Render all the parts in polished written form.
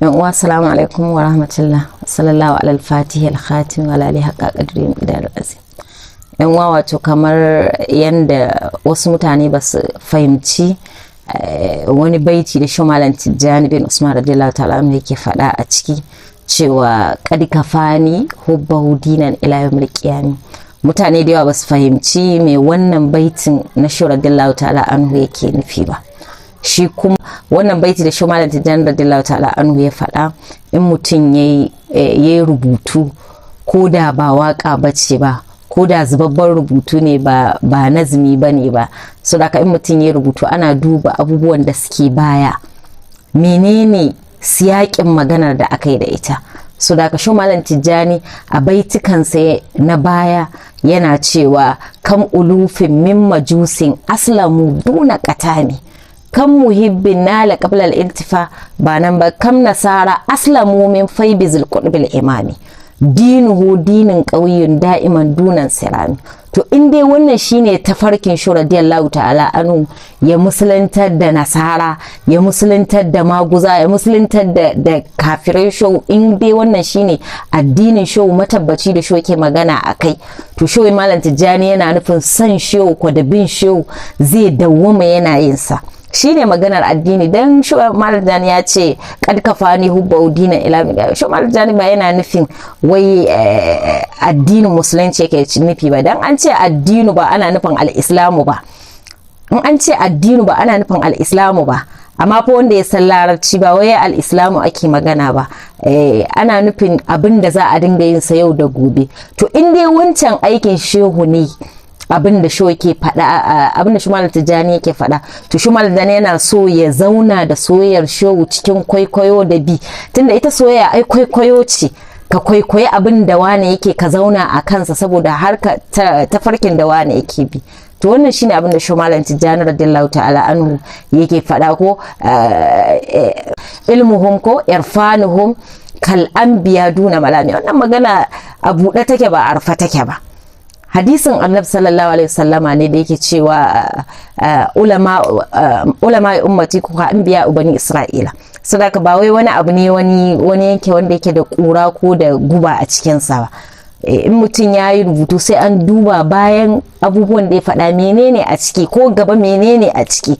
Yan uwa, assalamu alaikum wa rahmatullah. Sallallahu alal fatihi al khatim wa alihi haqqa qadri miqdar azim. Yan uwa, wato kamar yanda wasu mutane ba su fahimci wani baiti da shi Malam Tijjani bin Usman radiyallahu ta'ala anhu yake faɗa a ciki cewa qad kafani hubbahu dinan ila yawmil qiyamah. Mutane da yawa ba su fahimci me wannan baitin na shi radiyallahu ta'ala anhu yake nufi ba. Shi kuma wannan baiti da shi Malam Tijjani radiyallahu ta'ala anhu ya faɗa, in mutum ya yi rubutu, ko da ba waka bace ba, ko da zubabban rubutu ne, ba nazumi ba ne ba, so da in mutum ya rubutu ana duba abubuwan da suke baya, menene siyakin maganar da aka yi da ita. So da shi Malam Tijjani a baitukansa na baya yana cewa kam ulufin min majusin aslamu duna qatami, kam muhibbin nala qabla al-iltifa, ba nan ba, kam nasara aslamu min faibi zil qutbil imami, dinuhu dinin ƙauyin da'iman dunan sirami. To, in dai wannan shine tafarkin shi radiyallahu ta'ala anhu, ya musulantar da nasara, ya musulantar da maguza, ya musulantar da kafirai shau, in dai wannan shine addinin shau matabbaci da shau ke magana a kai, to shau Malam Tijjani yana nufin son shau ko da bin shau zai dawwama yana yin sa, shine maganar addini. Dan shi Malam Tijjani ya ce kad kafani hubba dina ila, shi Malam Tijjani ba yana nufin wai addinin musulunci yake nufi ba. Dan an ce addinu ba ana nufin al-islamu ba. In an ce addinu ba ana nufin al-islamu ba. Amma fa wanda ya san larabci, ba wai al-islamu ake magana ba, ana nufin abin da za a dinga yin sa yau da gobe. To, in dai wancan aikin shehu ne, abin da shi yake faɗa, abin da shi Malam Tijjani yake faɗa, to shi Malam Tijjani yana so ya zauna da soyayyar shehu cikin kwaikwayo da bi, tunda ita soyayya ai kwaikwayo ce. Ka kwaikwayi abin da wane yake, ka zauna a kansa, saboda har ka tafarkin da wane yake bi. To, wannan shine abin da shi Malam Tijjani radiyallahu ta'ala anhu yake faɗa, ko ilmuhum ko irfanuhum kal anbiya duna malami. Wannan magana a buɗe take, ba a rufe take ba. Hadisin Annabi sallallahu alaihi wasallama ne da yake cewa ulama ulama ummati ku anbiya bani Isra'ila. Saboda ba wai wani abu ne wani yanke wanda yake da kura ko da guba a cikin sa ba. In mutum ya yi rubutu, sai an duba bayan abubuwan da ya faɗa menene a ciki, ko gaba menene a ciki,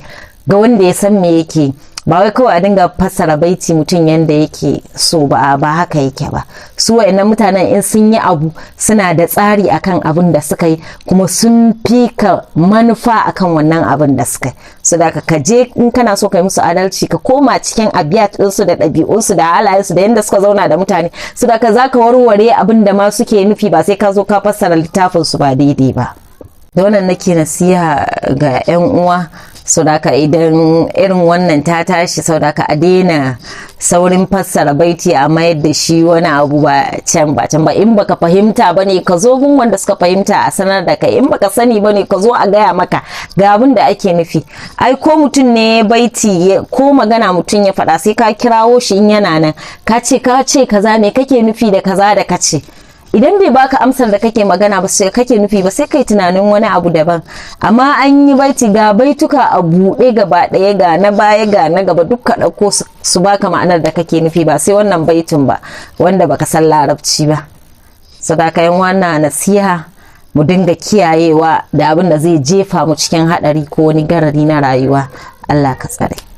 ga wanda ya san me yake. Ba wai kawai a dinga fassara baiti mutum yanda yake so ba, ba haka yake ba. Su wa'annan mutanen in sun yi abu, suna da tsari akan abin da suka yi, kuma sun fi ka manufa akan wannan abin da suka yi. So da ka je, in kana so ka yi musu adalci, ka koma cikin abiyat ɗinsu da ɗabi'unsu da halayensu da yanda suka zauna da mutane. So da ka za ka warware abin da ma suke nufi, ba sai ka zo ka fassara littafin su ba daidai ba. Da wannan nake nasiha ga 'yan uwa. Sau da idan irin wannan ta tashi, sau da a daina saurin fassara baiti a mayar da shi wani abu ba can ba can ba. In baka fahimta ba ne, ka zo gun wanda suka fahimta a sanar da kai. In baka sani ba ne, ka zo a gaya maka ga abin da ake nufi. Ai ko mutum ne baiti ko magana mutum ya faɗa, sai ka kirawo shi in yana nan, ka ce kaza, me kake nufi da kaza da kace? Idan bai baka amsar da kake magana ba, sai kake nufi ba, sai kai tunanin wani abu daban. Amma an yi baiti, ga baituka a buɗe gaba ɗaya, ga na baya, ga na gaba, duk ka ɗauko su baka ma'anar da kake nufi, ba sai wannan baitin ba wanda baka san larabci ba. Sadaka yan wannan nasiha, mu dinga kiyayewa da abin da zai jefa mu cikin haɗari ko wani garari na rayuwa. Allah ka tsare.